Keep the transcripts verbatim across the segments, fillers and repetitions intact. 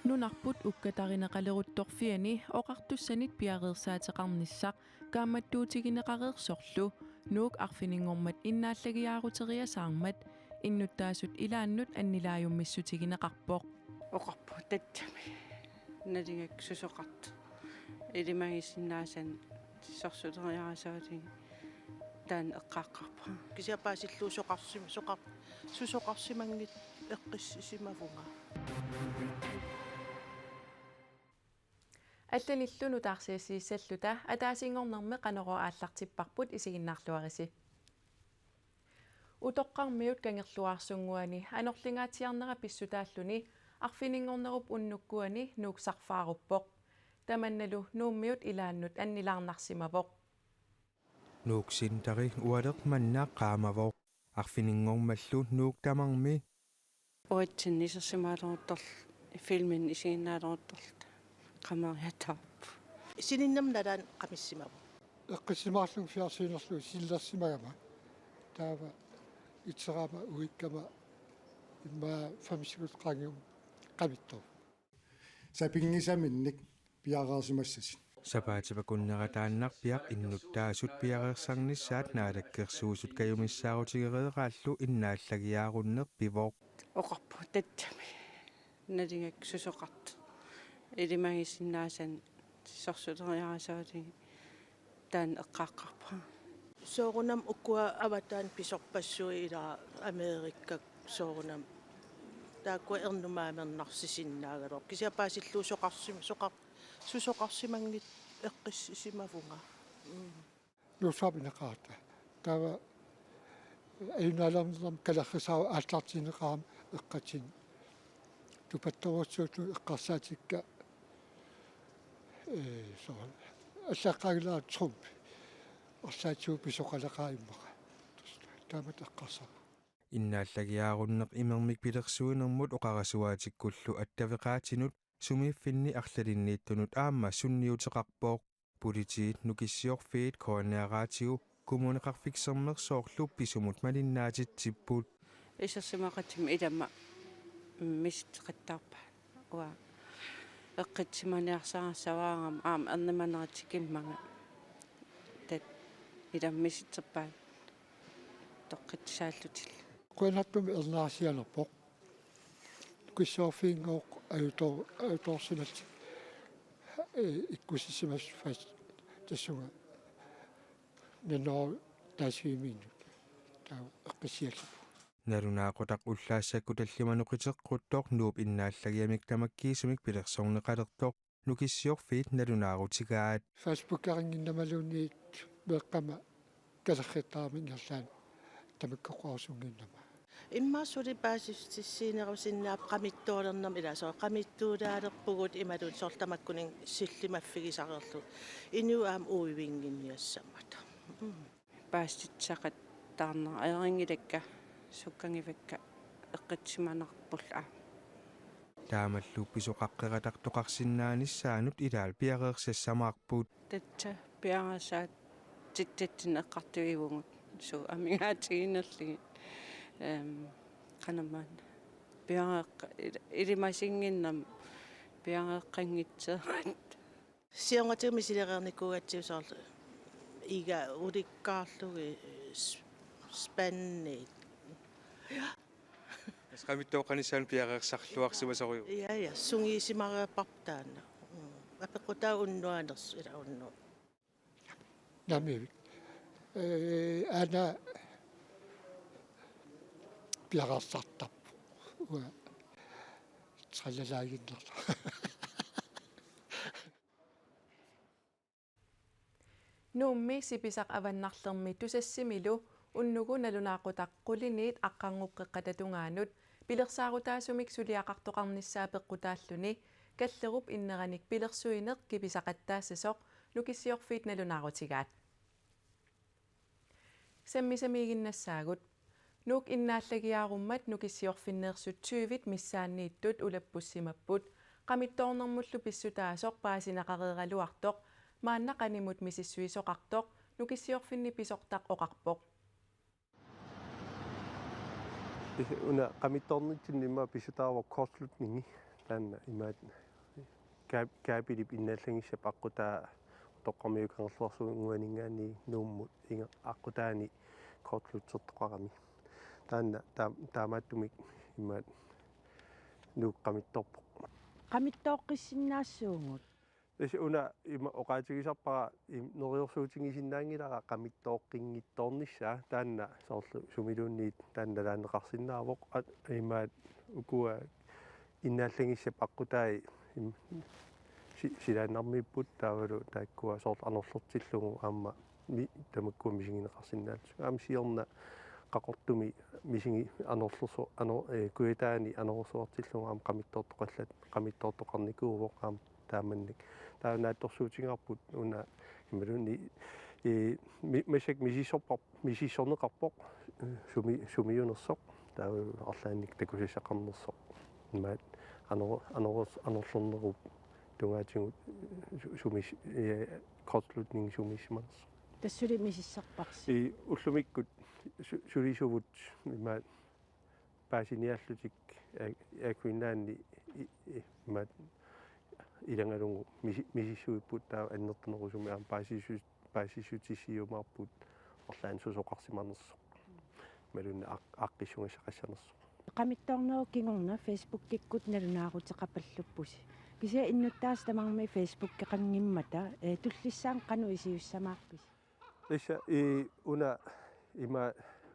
Nunarput ukkatarineqaleruttorfiani oqartussanit piareersaateqarnissaq kaammattuutigineqareersorlu Nuuk arfininngormat innaallagiaaruteriasaarmat innuttaasut ilaannut annilaajummissutigineqarpoq. Oqarpoq tassami. Nalingak susoqartoq. Ilimagisinnaasannik sorsuleriarasaatigit taanna eqqaaqqaarpara. Kisianni paasillugu soqarsim-, soqar-, susoqarsimanngitsoq eqqissisimavunga. Allanillu nutaarsiassiissalluta ataasinngornermi Qanorooq aallartipparput, isiginnaarluarisi. Utoqqarmiut Kangerluaarsunnguani anorlingaatsiarnera pissutaalluni arfininngornerup unnukkuani Nuuk sarfaaruppoq. Tamannalu Nuummiut ilaannut annilaarnarsimavoq. Nuuk Centeri ualeq manna qaamavoq. Arfininngormallu Nuuk tamarmi. Uatsinni isersimaaleruttorluta, filmini isiginnaaleruttorluta qamariataarput. Sininnermik nalaani qamissimavoq. Eqqissisimaarlugu fjernsynerlugu silersimagama. Taava iteraama uikkama immaqa fem-seks qaangiummik qamittoq. Sapinngisaminnik piareersimassasut. Sapaatip akunnerataannarpiaq innuttaasut piareersarnissaat Naalakkersuisut kajumissaarutigereeraallu innaallagiaarunneq pivoq. Oqarpoq tassami. Nalingak susoqartoq. Ilimagisinnaasannik sorsuleriarasaatigit taanna eqqaaqqaarpara. Soorunami ukua avataani pisorpassuit ila Amerikak soorunami. Taakkua ernumaamernarsisinnaagaluarput. Kisianni paasillugu soqarsim-, soqar-, susoqarsimanngitsoq eqqissisimavunga. Mm. Nuussuarput ineqarta. Taava ajunaalaarnermi kalerrisaarut aallartinneqarami eqqatsinni. Tupattorujussuulluni eqqarsaatikka, ee, soorlu allaqqagilaat Trump. Arlaatigut pisoqaleqaaq immaqa. Taamatut eqqarsara. Innaallagiaarunneq imermik pilersuinermut oqarasuaatikkullu attaveqaatinut sumiiffinni arlalinniittunut aamma sunniuteqarpoq. Politiit Nukissiorfiit, K N R-aatiu, Kommuneqarfik Sermersoorlu pisumut malinnaatitsipput. Isersimaqatima ilama misissuteqattaarpaat. Uanga eqqissisimaniarsarassavaarama aamma ernumanera tikimmanga. Taava ilama misissuterpaat toqqissisaallutillu. Qujanartumik ernersialerpoq. Nukissiorfiinngooq ajutoor-, ajutoorsinallutik, ee, ikkussisimasut fast tassunga nanoq taasivimiinnut. Taava eqqissiallugu. Nalunaaqutaq ullaassakkut tallimanut qiteqquttoq Nuup innaallagiamik tamakkiisumik pilersorneqalertoq Nukissiorfiit nalunaarutigaat. Facebookiarinnginnamaluunniit meeqqama kalerrittaramik ingerlaannaq tamakkoqquarsunnginnama. Immaqa suli paasissutissiinerusinnaapput qamittuulernermi, ilaa soorlu qamittuulaalerpugut imaluunniit soorlu tamakkuninnga sillimaffigisarerlugu. Inuit aamma uivinnginniassammata. Mm. Paasissutissaqattaarneq ajornanngilakka, sukkangivakka eqqissisimanarpullu aamma. Taamallu pisoqaqqeqatartoqarsinnaanissaanut ilaat piareersassamaarput. Tassa piareersaatitsatsinnik eqqartuivugut suut amigaatiginerlugit. Ehm, qanormaanna. Piareeqqa-, il-, ilimasinnginnama piareeqqanngitseerat. Siornatigut misilereernikuugatsigu soorlu iga ulikkaarlugit s-, spandit. Tassa qamittuuqqanissaanut piareersarluarsimasorujuk. Ja, ja, sungiusimareerparput taanna. Mm. Apeqqutaa unnuanersoq ila unnuaq. Naamik. Ee, aana piareersartarpoq. Uanga trallalaaginnarlugu. Nuummi sipisaq avannarlermi Tusassimilu unnugu nalunaaqutaq quliniit aqqarnguqqeqqata tungaanut pilersaarutaasumik suliaqartoqarnissaa peqqutaalluni Kallerup inneranik pilersuineq kipisaqattaassasoq Nukissiorfiit nalunaarutigaat. Sammisamiiginnassaagut. Nuuk innaallagiaarummat Nukissiorfinneersut tyvit missaanniittut ulappussimapput. Qamittoornermullu pissutaasoq paasineqareeraluartoq maanna qanimut misissuisoqartoq Nukissiorfinni pisortaq oqarpoq. Una qamittoornitsinni immaqa pissutaavoq kortslutningi. Taanna imaat kaab-, kaabilip innaallagissap aqqutaa Utoqqarmiut Kangerluarsuup uaninngaanniit Nuummut inge-, aqqutaani kortluutsertoqarami. Taanna taa-, taamaattumik imaat Nuuk qamittoorpoq. Qamittooqqissinnaassuugut. Tassa una ima oqaatigisarpara im-, neriorsuutigisinnaanngilara qamittooqqinngitsoornissaa, taanna soorlu sumiluunniit taanna nalaanneqarsinnaavoq, at-, imaat ukua innaallagissap aqqutai im-, si-, silaannarmiipput taavalu taakkua soorlu anorlertillugu aamma mi-, tamakkua misigineqarsinnaallutik. Aamma siorna Qaqortumi misigi-, anorlersu-, ano-, eh, Kujataani anorersuartillugu aamma qamittoortoqallat-, qamittoortoqarnikuuvoq aamma taamannak. Taava naatsorsuutigaarput una imaluunniit, eh, mi-, massakkut misissorpar-, misissorneqarpoq, eh, sumi-, sumiunersoq, taava arlaannik takusassaqarnersoq. Imaat anor-, anor-, anorlernerup tungaatigut, eh, su-, sumis-, eh, kortslutning sumiissimanersoq. Tassa suli misissorparsi? I ullumikkut su-, sulisuvut imaat paasiniaallutik Air, Air Greenlandi i-, i-, imaat ilagalugu misi-, misissuipput taava annertunerusumik aamma paasissu-, paasissutissiumaarput arlaannik susoqarsimanersoq. Imaluunniit aaqqissugassaqassanersoq. Qamittoornerup kingorna Facebookikkut nalunaaruteqapalluppusi. Kisianni innuttaasut tamarmik Facebookeqanngimmata, eh, tullissaanut qanoq isiussamaarpisi? Tassa i una ima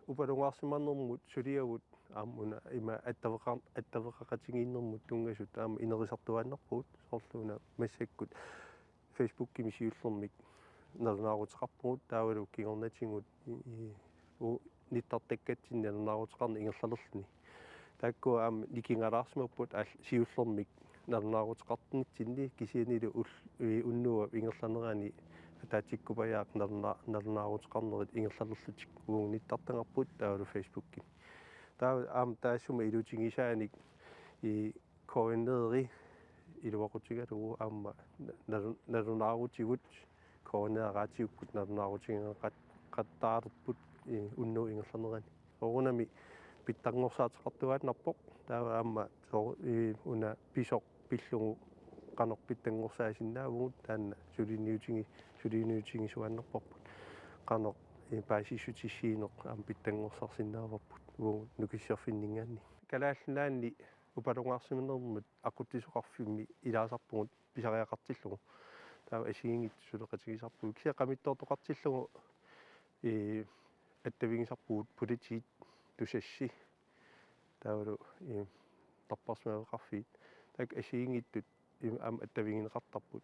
upalungaarsimanermut suliavut aamma una ima attaveqa-, attaveqaqatigiinnermut tunngasut aamma inerisartuaannarpugut soorlu una massakkut Facebookimi siullermik nalunaaruteqarpugut taavalu kingornatigut i-, i-, u-, nittartakkatsinni nalunaaruteqarneq ingerlalerluni. Taakkua aamma nikingalaarsimapput aal-, siullermik nalunaaruteqarnitsinni kisiannili ul-, i-, unnuap ingerlanerani ataatsikkupajaaq naluna-, nalunaaruteqarnerit ingerlalerlutik uagut nittartagarput taavalu Facebookimi. Taava aamma taassuma ilutigisaanik i K N R-i iluaqutigalugu aamma nalu-, nalunaarutigut K N R-i raatiukkut nalunaarutigineqat-, qattaalerput i unnuup ingerlanerani. Soorunami pitsanngorsaateqartuaannarpoq. Taava aamma soo-, i una pisoq pillugu qanoq pitsanngorsaassinnaavugut taanna suliniutigi-, suliniutigisuaannarparput. Qanoq i paasissutissiineq aamma pitsanngorsarsinnaavarput uagut Nukissiorfinninngaanniit. Kalaallit Nunaanni upalungaarsimanermut aqutsisoqarfimmi ilaasarpugut pisariaqartillugu. Taava assigiinngitsut suleqatigisarpugut. Kisianni qamittoortoqartillugu, ee, attavigisarpugut politiit, Tusass, taavalu, ee, napparsimaveqarfiit. Taakku assigiinngitsut, ee, aamma attavigineqartarput.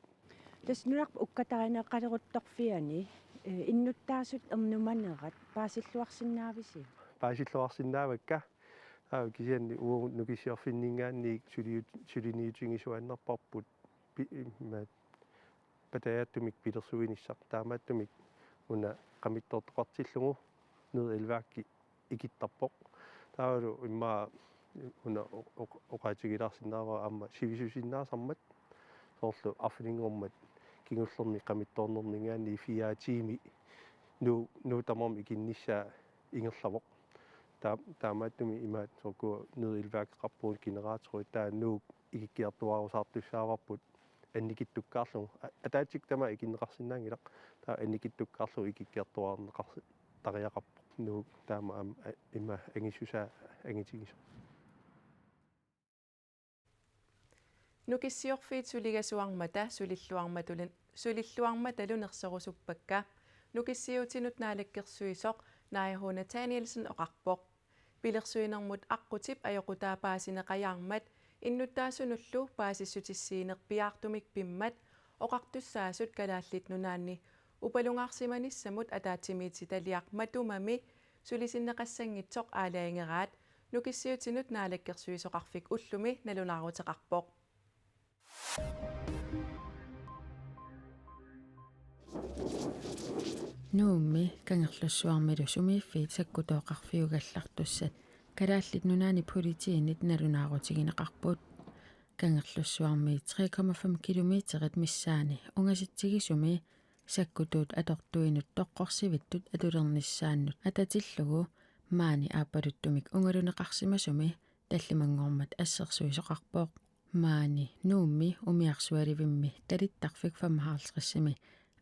Tassa nunarput ukkatarineqaleruttorfiani, ee, innuttaasut ernumanerat paasilluarsinnaavisiuk? Paasilluarsinnaavakka. Taava kisianni uagut Nukissiorfinninngaanniit suliut-, suliniutigisuaannarparput pi-, imaat, patajaatsumik pilersuinissaq. Taamaattumik una qamittoortoqartillugu Ny Elværk ikittarpoq. Taavalu immaqa una o-, o-, oqaatigilaarsinnaavara aamma sivisusinnaasarmat soorlu arfininngormat kingullerni qamittoornerninngaanniit fire tiimi Nuuk, Nuuk tamarmi ikinnissaa ingerlavoq. Taa-, taamaattumik imaat soorlu Ny Elværkeqarpugut generaatorit taava Nuuk ikikkiartuaarusaartussaavarput annikittukkaarlugu. A-, ataatsikkut tamaat ikinneqarsinnaanngilaq. Taava annikittukkaarlugu ikikkiartuaarneqarsi-, tariaqarpoq. Nuuk taama aamma a-, ima angissusaa angitigisoq. Nukissiorfiit suligasuarmata sulilluarmatalu-, sulilluarmatalu nersorusuppakka. Nukissiuutinut naalakkersuisoq Naaja H. Nathanielsen oqarpoq. Pilersuinermut aqqutip ajoqutaa paasineqajaarmat innuttaasunullu paasissutissiineq piaartumik pimmat oqartussaasut Kalaallit Nunaanni upalungaarsimanissamut ataatsimiititaliaq matumami sulisinneqassanngitsoq aalajangeraat Nukissiuutinut naalakkersuisoqarfik ullumi nalunaaruteqarpoq. Nuummi Kangerlussuarmilu sumiiffiit sakkutooqarfiugallartussat Kalaallit Nunaanni politiinit nalunaarutigineqarput. Kangerlussuarmiit tre komma fem kilometerit missaanni ungasitsigisumi sakkutuut atortuinut toqqorsivittut atulernissaannut atatillugu maani aappaluttumik ungaluneqarsimasumi tallimanngormat assersuisoqarpoq. Maani Nuummi umiarsualivimmi talittarfik femoghalvtredsimi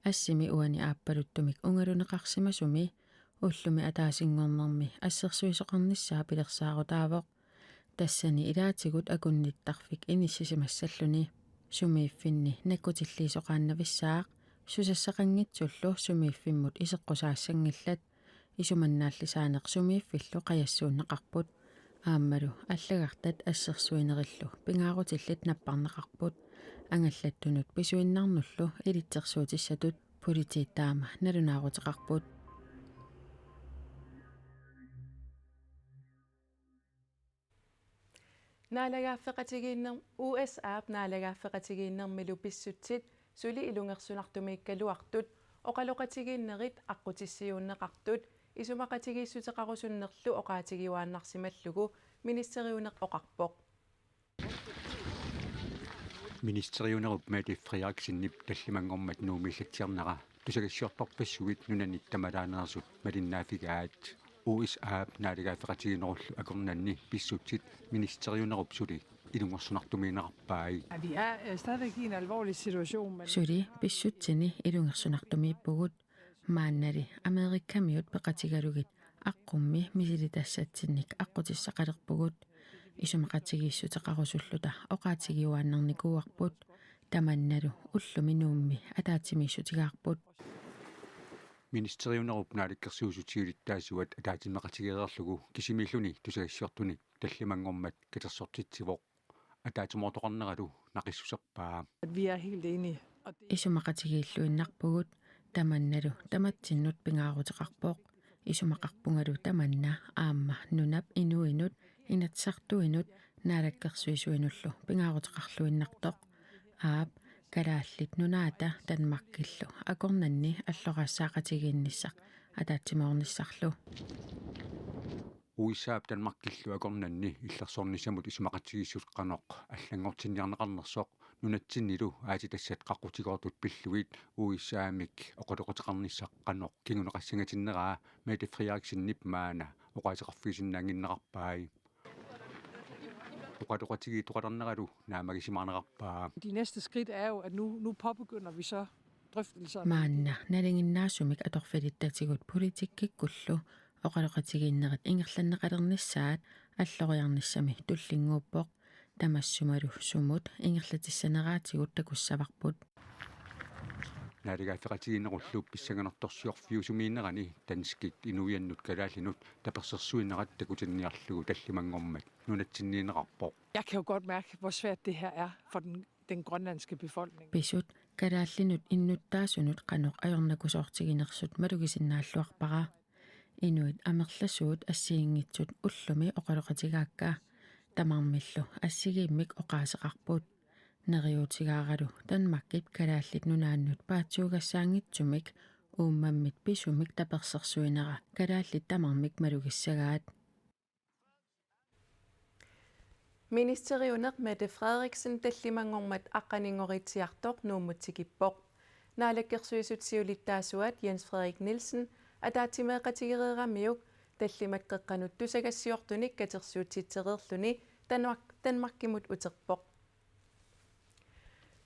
assimi uani aappaluttumik ungaluneqarsimasumi ullumi ataasinngornermi assersuisoqarnissaa pilersaarutaavoq. Tassani ilaatigut akunnittarfik inissisimassalluni. Sumiiffinni nakkutilliisoqaannavissaaq, susassaqanngitsullu sumiiffimmut iseqqusaassanngillat. Isumannaallisaaneq sumiiffillu qajassuunneqarput. Aammalu allagartat assersuinerillu pingaarutillit napparneqarput. Angallattunut pisuinnarnullu ilitsersuutissatut politiit taama nalunaaruteqarput. Naalagaaffeqatigiinner-, U S A-p naalagaaffeqatigiinnermilu pissutsit suli ilungersunartumiikkaluartut oqaloqatigiinnerit aqqutissiuunneqartut isumaqatigiissuteqarusunnerlu oqaatigiuaannarsimallugu ministeriuneq oqarpoq. Ministeriunerup Mette Frederiksenip tallimanngormat Nuummiillatsiarnera tusagassiortorpassuit nunanit tamalaaneersut malinnaaffigaat. U S A-p naalagaaffeqatigiinnerullu akornanni pissutsit ministeriunerup suli ilungersunartumiinneqarpai. Ja, vi er øh, stadigvæk i en alvorlig situation, men Suli pissutsini ilungersunartumiippugut. Maannali Amerikamiut peqatigalugit aqqummi misilittassatsinnik aqqutissaqalerpugut. Isumaqatigiissuteqarusulluta oqaatigiuaannarnikuuarput. Tamannalu ullumi Nuummi ataatsimiissutigaarput. Ministeriunerup naalakkersuisut siulittaasuat ataatsimeeqatigeereerlugu kisimiilluni tusagassiortunik tallimanngormat katersortitsivoq. Ataatsimoortoqarneralu naqissuserpaa. At vi er helt enige. Og det Isumaqatigiilluinnarpugut, tamannalu tamatsinnut pingaaruteqarpoq. Isumaqarpungalu tamanna aamma nunap inuinut, inatsisartuinut, naalakkersuisuinullu pingaaruteqarluinnartoq. Aap, Kalaallit Nunaata Danmarkillu akornanni alloraassaaqatigiinnissaq ataatsimoornissarlu. U S A-p Danmarkillu akornanni illersornissamut isumaqatigiissut qanoq allanngortinniarneqarnersoq nunatsinnilu aatsitassat qaqqutigoortut pillugit U S A-mik oqaloqateqarnissaq qanoq kinguneqassangatinnera Mette Frederiksenip maanna oqaaseqarfigisinnaannginnerarpai. Oqaloqatigiittoqalerneralu naammagisimaarnerarpaa. De næste skridt er jo, at nu, nu påbegynder vi så drøftelser. Maanna nalinginnaasumik atorfilittatigut politikkikkullu oqaloqatigiinnerit ingerlanneqalernissaat alloriarnissami tullinnguuppoq. Tamassumalu sumut ingerlatissaneraatigut takussavarput. Naalagaaffeqatigiinnerullu pissanganartorsiorfiusumiinnerani danskit inuiannut kalaallinut tapersersuinerat takutinniarlugu tallimanngormat nunatsinniinneqarpoq. Jeg kan jo godt mærke, hvor svært det her er for den, den grønlandske befolkning. Pisut kalaallinut innuttaasunut qanoq ajornakusoortiginersut malugisinnaalluarpara. Inuit amerlasuut assigiinngitsut ullumi oqaloqatigaakka, tamarmillu assigiimmik oqaaseqarput. Neriuutigaaralu Danmarkip Kalaallit Nunaannut paatsuugassaanngitsumik uummammit pisumik tapersersuinera kalaallit tamarmik malugissagaat. Ministeriuneq Mette Frederiksen tallimanngormat aqqaninngoritsiartoq Nuummut tikippoq. Naalakkersuisut siulittaasuat Jens Frederik Nielsen ataatsimeeqatigereeramiuk tallimat qeqqanut tusagassiortunik katersuutsitsereerluni Danmark-, Danmarkimut uterpoq.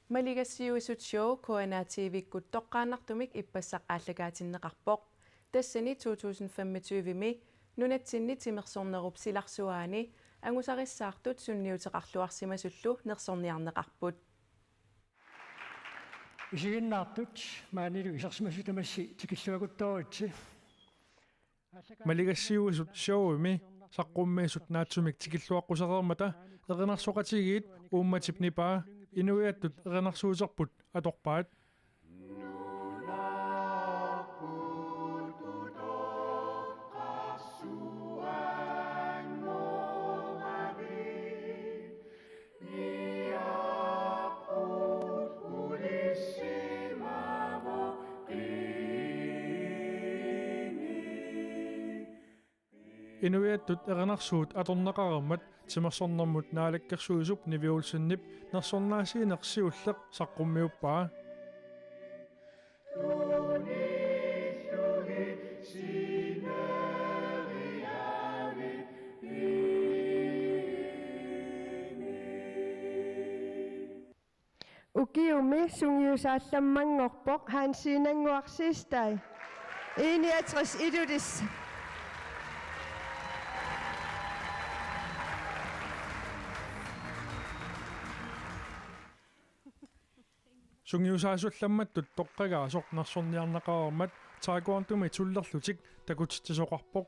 Maligassiuisut show K N R T V-kkut toqqaannartumik ippassaq aallakaatinneqarpoq. Tassani to tusind femogtyve-mi nunatsinni timersornerup silarsuaani angusarissaartut sunniuteqarluarsimasullu nersorniarneqarput. Isiginnaartut maanilu isersimasut tamassi tikilluakuttooritsi. Maligassiuisut showimi saqqummiisut naatsumik tikilluaqqusareermata erinarsoqatigiit uummatip nipaa inuiattut erinarsuuserput atorpaat. Inuiattut erinarsuut atorneqareermat timersornermut naalakkersuisup Nivi Olsenip nersornaasiineq siulleq saqqummiuppaa. Ukiumi sungiusaallammanngorpoq Hansiinannguaq Siegstad, enogtres Ilulissat. Sungiusaasullammattut toqqagaasoq nersorniarneqareermat taekwondomi tullerlutik takutitsisoqarpoq.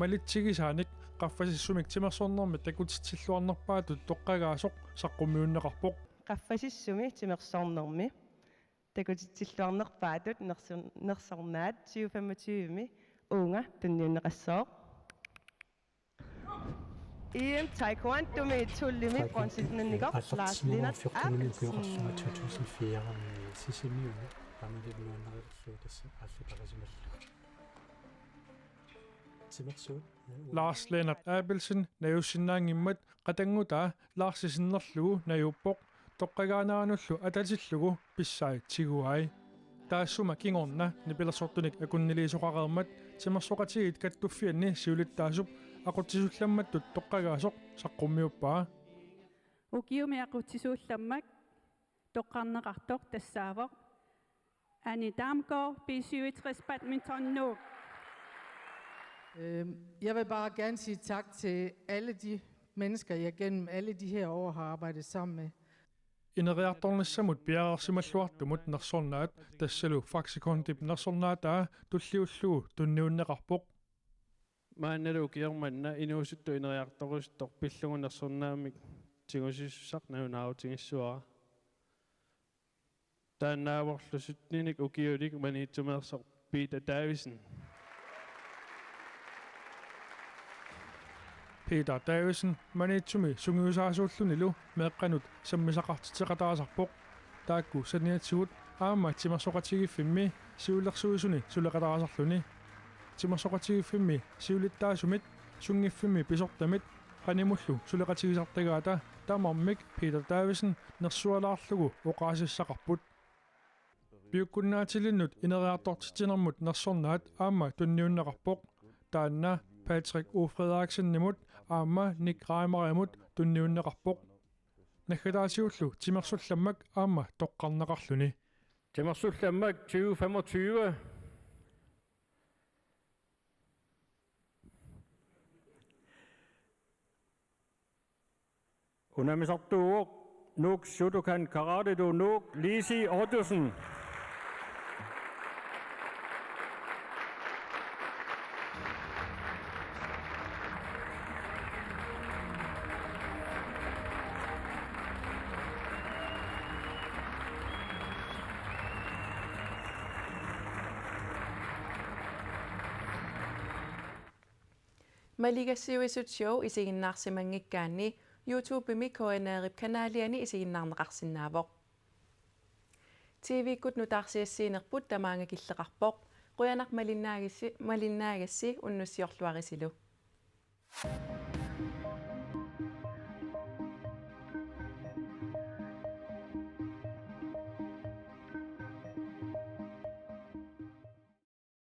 Malitsigisaanik qaffasissumik timersornermi takutitsilluarnerpaatut toqqagaasoq saqqummiunneqarpoq. Qaffasissumi timersornermi takutitsilluarnerpaatut nersorn-, nersornaat tyve femogtyve-mi uunga tunniunneqassooq. E M Taekwondomi tullimi bronzemedaljenik Lars Lennart Abelsen. Sisimiuni taamaalilluinnarlugu tassa aallakaatisimallunga. Timersuut. Lars Lennart Abelsen najussinnaanngimmat qatanngutaa Larsi sinnerlugu najuuppoq, toqqagaaneranullu atatillugu pissai tiguai. Taassuma kingorna nipilersortunik akunniliisoqareermat timersoqatigiit kattuffianni siulittaasup aqutsisullammattut toqqagaasoq saqqummiuppaa. Ukiumi aqutsisullammak toqqarneqartoq tassaavoq Anni Damgaard, B syvogtres Badminton Nuuk. Øhm, jeg vil bare gerne sige tak til alle de mennesker, jeg gennem alle de her år har arbejdet sammen med. Ineriartornissamut piareersimalluartumut nersornaat tassalu Faxe Kondip nersornaataa tulliullugu tunniunneqarpoq. Maannalu ukioq manna inuusuttut ineriartorusuttoq pillugu nersornaammik tigusissutissaq nalunaarutigissuara. Taannaavorlu syttenik ukiulik Maniitsumeersoq Peter Davidsen. Peter Davidsen Maniitsumi sungiusaasuullunilu meeqqanut sammisaqartitseqataasarpoq. Taakku saniatigut aamma timersoqatigiiffimmi siulersuisuni suleqataasarluni. Timersoqatigiiffimmi siulittaasumit, sunngiffimmi pisortamit qanimullu suleqatigisartagaata tamarmik Peter Davidsen nersualaarlugu oqaasissaqarput. Piukkunnaatilinnut ineriartortitsinermut nersornaat aamma tunniunneqarpoq. Taanna Patrick O. Frederiksenimut aamma Nick Reimerimut tunniunneqarpoq. Naggataatigullu timersullammak aamma toqqarneqarluni. Timersullammak tyve femogtyve. Unammisartuuvoq Nuuk Shotokan Karate-do Nuuk, Lisi Ottosen. Maligassiuisut show isiginnaarsimanngikkaanni YouTube-imi K N R-ip kanaliani isiginnaarneqarsinnaavoq. T V-kkut nutaarsiassiinerput tamaanga killeqarpoq. Qujanaq malinnaagissi, malinnaagassi, unnussiorluarisilu.